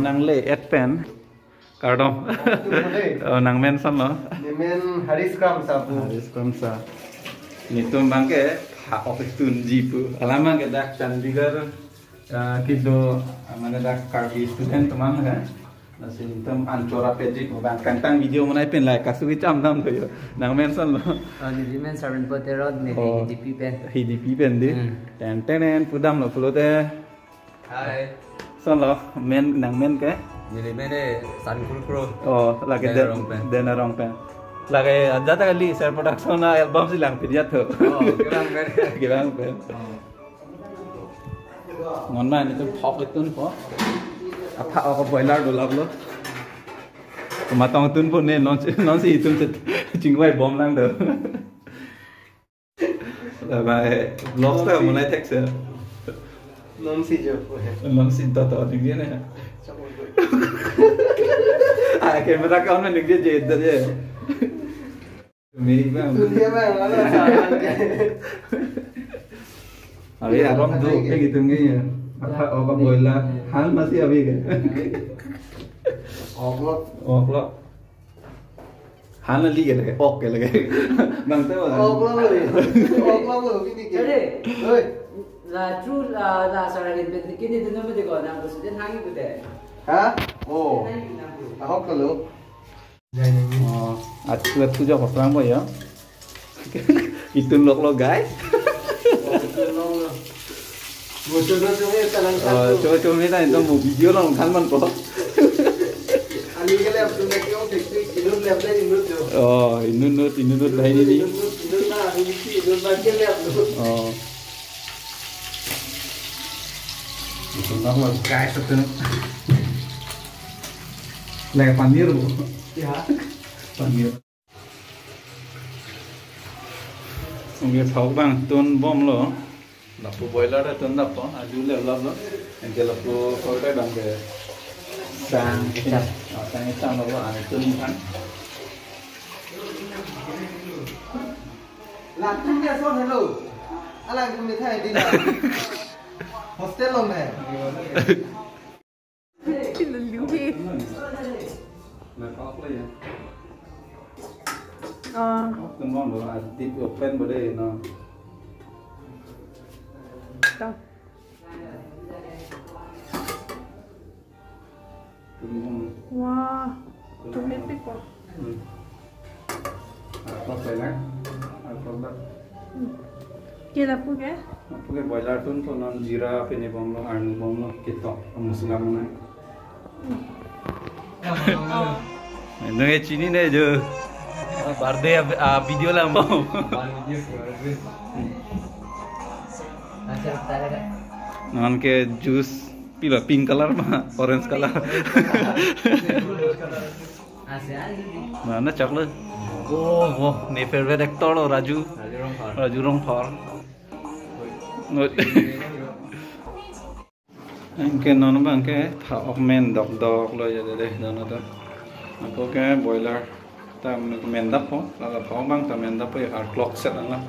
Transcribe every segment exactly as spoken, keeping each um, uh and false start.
Nangle et pen. Kardom. Kardom, dei. Oh, nangmen kosonlo? Nemen Harish Kramsa pu. Harish Kramsa. Netum abangke ha office tunji pu. Alam abangke dak Chandigarh, ah, kedo, ah, mane dak Karbi student atum abang, eh. Lasi netum anchor apetji pu abang kangtang video monai pen la kasu kechamdam do yo. Nangmen kosonlo? Oh, nemen Sarun Potero, ne Oh. Hidipi pen. Hidipi pen dei. Hmm. Ten ten ten pudamlo pulote. Hai. Kosonlo, men, nangmen ke? Neli men ke Sankul Kro. Oh, lake Den Den, Arong pen. Den Arong pen. Lake ajat kali Ser Production a-album si lang pidya tho. Oh, kevang pen. Kevang pen. Oh. Ngon ma netum phak etun po. Apha ako boiler dolaplo. Matong tunpo ne non, nonsi itum chingvaibom lang do. Laba, eh, vlogs ta monai thek sir. Nonsi jo. Nonsi to to ding ne. Ah, camera ka on ding je je je. Meri bang. Dunia bang, mana saran ke? Abi arom do pe gitu ngi ya. Apa apa boiler? Han masi abi ke? Oklok. Oklok. Han lagi ke lagi, ok ke lagi. Bang tahu lah. Oklok lagi. Oklok lagi, ini ke. Jadi, Hoi. La true la la sara rin bet kini dun me de ko nang ko suden hangi ko de. Ha? Oh. Hangi ko nang ko. Ahok kalo. Oh, atu atu jo ko prang bo ya. Itun lok lo guys. Bocor bocor ni tangan Oh, satu. Coba coba ni tanya tentang video lo kan man po. Ani ke lab tu nak yung tik tik inut lab deh inut tu. Oh, inut inut inut lah ini ni. Inut inut lah ini si inut lagi lab tu. Oh. Itu nama guys itu. Lagi paneer bu. Ya. Paneer. Anke phak abang tunbomlo. Lapu boiler ta tun lapu, aju le laplo. Anke lapu koi koi abang ke sang, sang, sang lo, ah, tun kan. Latum ke son hello. Alang kami thai di. Hostel lo me. Lalu he. Ah. Open mo lo, ah, deep open bo de no. Ta. Wah, tumpik ko. Hmm. Arpok boiler, arpok dak. Hmm. Ke lapu ke? Lapu ke boiler tun ko non jira pini bomlo, arnu bomlo, ketok, musla mana. Hmm. Oh. Nung e chini ne jo. Birthday a, a video lam bom. Non ke juice pila pink color ma, orange color. Mana chocolate? Oh, oh, ne favorite actor lo Raju. Raju Rongphar. Raju Rongphar. Anke non abang ke tha-ok men dokdok lo ya de non ta. Ako ke boiler ta men dap po, la la phak abang ta men dap po ya, arpok set lang la.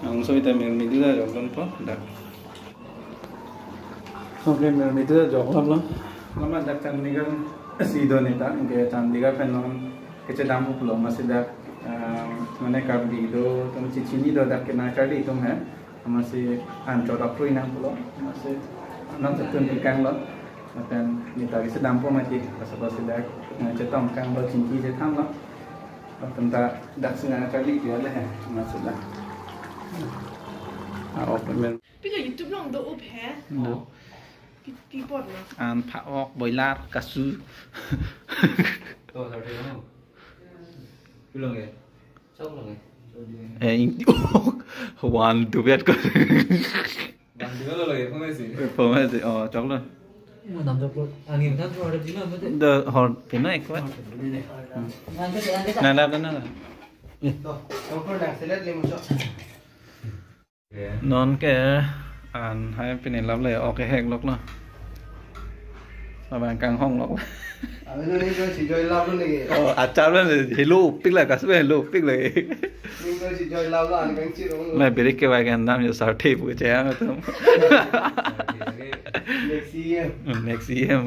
Ang so ita men midi la jok dun po dak. Oke, mir midi ta jok lap lo. Lama dak Chandigarh si do ne ta, anke Chandigarh pen non kechedam pulo, masi dak, eh, mane Karbi do, tum chichini do dak kena Karbi tum he. Masi anchot aprui nang pulo, masi nang chetun pikang lo. Lapen neta kechedam po mati, basa basi dak, eh, chetong kang lo, chingki chethan lo. Lapen ta dak sinang Karbi dia le he, masi dak. Ah, open men. Pilo YouTube along do-up he? Do. Pi, pi apot lo? An phak-ok boiler kasu. To, sorry, no. Pilo ke? Chok lo ke? Eh, ing-, one, two, bet ko. One, two lo lagi, phone si. Phone si, oh, chok lo. Mo dam chok lo. Ani mo dam chok lo, dino mo de. Do hor, pino ek ba. Nang ke, nang ke. Nang la, nang la. To, chok lo, nang select le mo chok. Non ke an hai pini lap le, ok hek lok lo. Labang kanghong lok. Ami lo ning ko si joi lap lo lagi. Oh, achar lo, helo pik la, kasu helo pik lagi. Ning ko si joi lap lo, an kangchir lo. Lai birik ke bai kan dam yo sar thep ke chaya tum. Next year. Next year.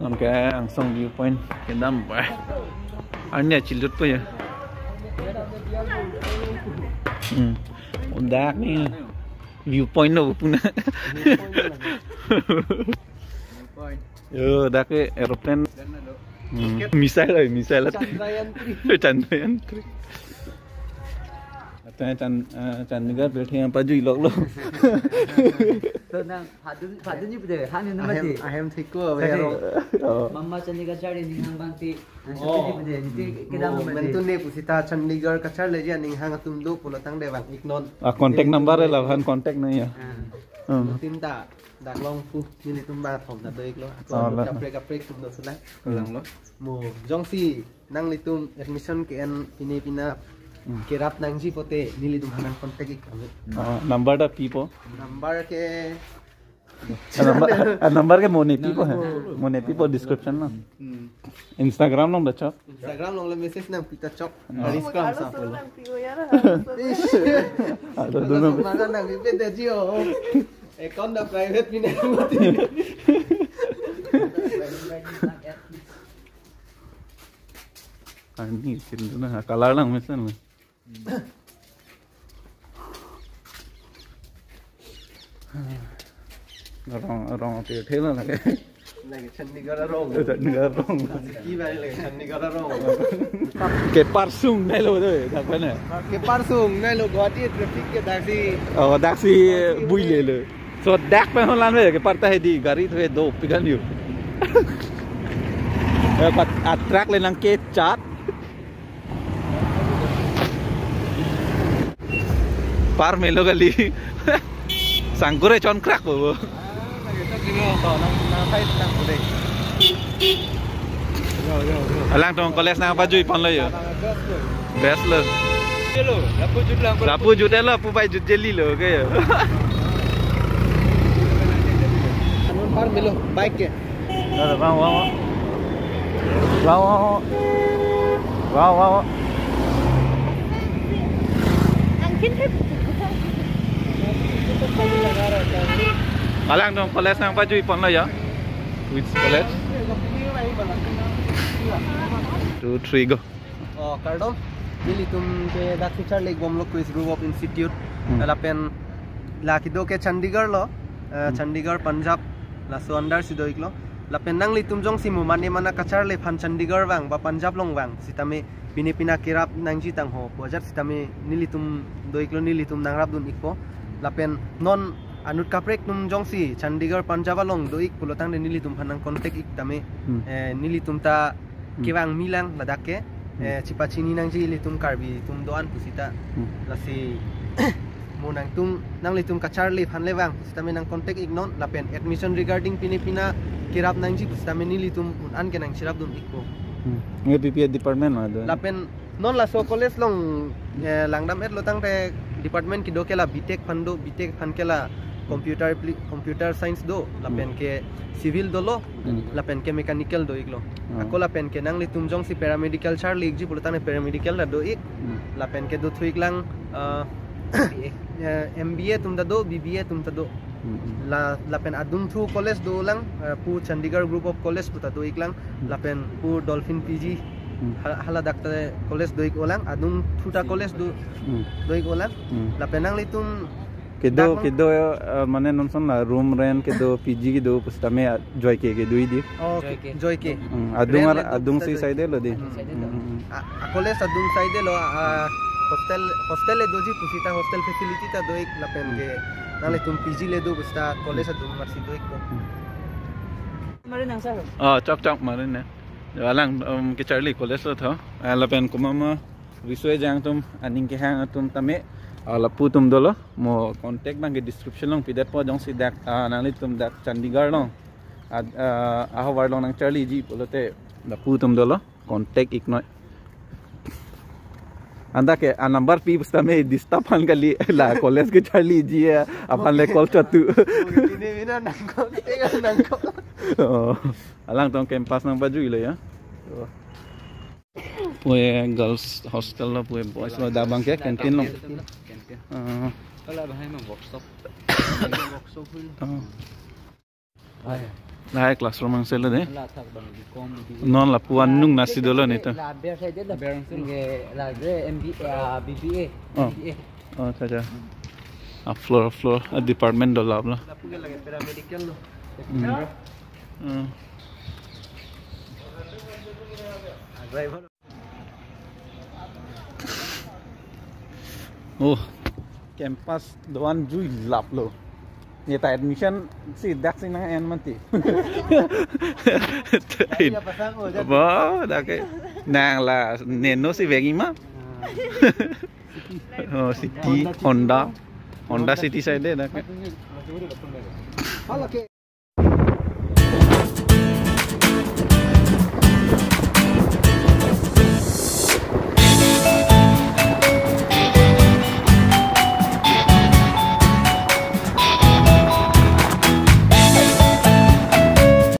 Anke angsong viewpoint kedam pa. Arni achilut po ya. Hmm. Udah ni viewpoint lo puna. Yo, dak ke aeroplane. Hmm. Missile, eh, missile. Chandrayaan three. Chandrayaan three. Ate Chan-, eh, Chandigarh bel theng pajui lok lo. To nang phadun, phadun ji pede, han ni Ahem, mati. Ahem thiko, Tadi. Ahem. Oh. Mama Chandigarh chari ni hang bang ti. Oh. Nang suti pede, niti kedam Oh, mati. Mentu ne pusita Chandigarh kacharleji aning hang atum do pulo tangte vang iknon. Ah, contact number la han contact nang ya. Ah. Hmm. Tinta. Dak long pu, nelitum bang thom ta do iklo. Ako Oh, anu la. Kaprek kaprek tum do sula. Lang lo. Mo, jongsi nanglitum admission ke-en pine pina Hmm. kerap nangji pote, nelitum hanang contact ik kami. Ah, number ta pipo. Number ke Ah, number, ah, number ke mo ne pipo Number ha. mo. Mo ne pipo description na. Hmm. Instagram along ta chok. Instagram along le message nangpi ta chok. Hmm. Aris Kram Alo sa suruh pulo. Nangpi ko ya na. Ish. Alo Alo dulu. Sumbangan nangpi pe daji o. Account ta private pina mati. Ani chin na color lang mesen. Rong, rong ati thela lagi. Lagi Chandigarh arong. Chandigarh arong. Ki bai lagi Chandigarh arong. Kepar sung nai lo de, dak pen ya. Kepar sung nai lo Guwahati traffic ke daksi. Oh, daksi bui le lo. So dak pen holan ve kepar ta hedi gari thu do pigan yu. Eh, pat atrak le nangkechat. Par melo kali. Sangkur e chon krak bo. Alangtum college nangpajui ponlo yo. Best lo. Lapu jut lang. Lapu jut lo, pu bai jut jeli lo ke yo. Anun par melo bike ke. Vang, vang, vang. Vang, vang, vang. Vang, vang, vang. Alangtum college nangpajui ponlo ya. Which college? Two, three, go. Oh, kardom. Nelitum ke dak kacharli bomlo Queen's Group of Institute. Hmm. Lapen la kedo ke Chandigarh lo, eh, Hmm. Chandigarh, Punjab, laso under si do iklo. Lapen nanglitum jongsi mo mane mana kacharli aphan Chandigarh vang ba Punjab along vang sitame pine pina kerap nangji tangho pu ajat sitame nelitum do iklo, nelitum nangrapdun ikpo. Lapen non anut kaprek atum jongsi Chandigarh, Punjab along do ik pulo tangte nelitum aphan nang contact ik tame, Hmm. eh, nelitum ta Hmm. kevang milang ladak ke, Hmm. eh, chepachini nangji ilitum Karbi atum do-an pusita. Hmm. Lasi mo nangtum, nanglitum kacharli aphan le vang pusitame nang contact iknon, lapen admission regarding pine pina kerap nangji pusitame nelitum un-an ke nangcherapdun ikpo. Hmm. Nge P P A department ma do? Lapen non laso college along, eh, langdam-etlo tangte department kedo ke la B Tech aphan do, B Tech aphan ke la computer appli-, computer science do, lapen Hmm. ke civil dolo, Hmm. lapen ke mechanical do iklo. Hmm. Ako lapen ke nanglitum jongsi paramedical charli ikji pulo tangte paramedical ta do ik, Hmm. lapen ke do thu iklang, eh, eh, M B A atum ta do, B B A atum ta do. Hmm, hmm. La, lapen adung thu college dolang, eh, pu Chandigarh Group of College pu ta do iklang, Hmm. lapen pu Dolphin P G, Hmm. ha-, haladak ta college do ik olang, adung thu ta college do, Hmm. do ik olang. Hmm. Lapen nanglitum Kedo, dak kedo, eh, mane non son la room rent kedo P G kedo pusitame, ah, joike kedo idi. Oh, joike. Joike. Hmm, adung Rent ar-, le do adung pusita si joike. Side lo di. Adung side lo. Hmm, hmm, hmm. A, a college adung side lo, a hostel, hostel le doji pusita hostel facility ta do ik lapen Hmm. ke nanglitum P G le do pusita college adung marsi do ikpo. Hmm. Mari nang sir. Oh, chok chok mari ne. Alang, um, kacharli college lo tho. Ah, lapen komat ma Riso-ejang atum, aning kehang atum tame, ah, lapu atum dolo. Mo contact abang ke description along pidetpo, jongsi dak, ah, nanglitum dak Chandigarh along, ad-, ah, ahavar along nangcharliji pulote lapu atum dolo, contact iknoi. Anta ke a number pi pusitame disturb aphan kali, la college kecharliji aphan le call chot tu. Ini mina nangkok, kita nangkok. Oh, alangtum campus nangpajuilo ya. Oh. Pue girls hostel lo, pue boys lo, dak abang ke canteen lo. Canteen. Ah. Kalau bahai mang workshop. Workshop hul. Ah. Hai. Lahai classroom angselo dei. La thak bang di com di. Non lapu anung nasi dolo neta. La ber saja dah. Ber angselo. Nge la ber M B A, ah, B B A. Oh. B B A. Oh, acha, acha. A floor, floor, a department dolo aplo. Lapu ke lagi paramedical lo. Hmm. Hmm. Driver. Oh, campus doan jui laplo. Neta admission si dak si nang-en mati. Iya, pasang, oh, dak. Ba, dak ke. Nang la, neno si vegi ma. Ah. Oh, City, Honda. Honda City side dak ke. Hala ke.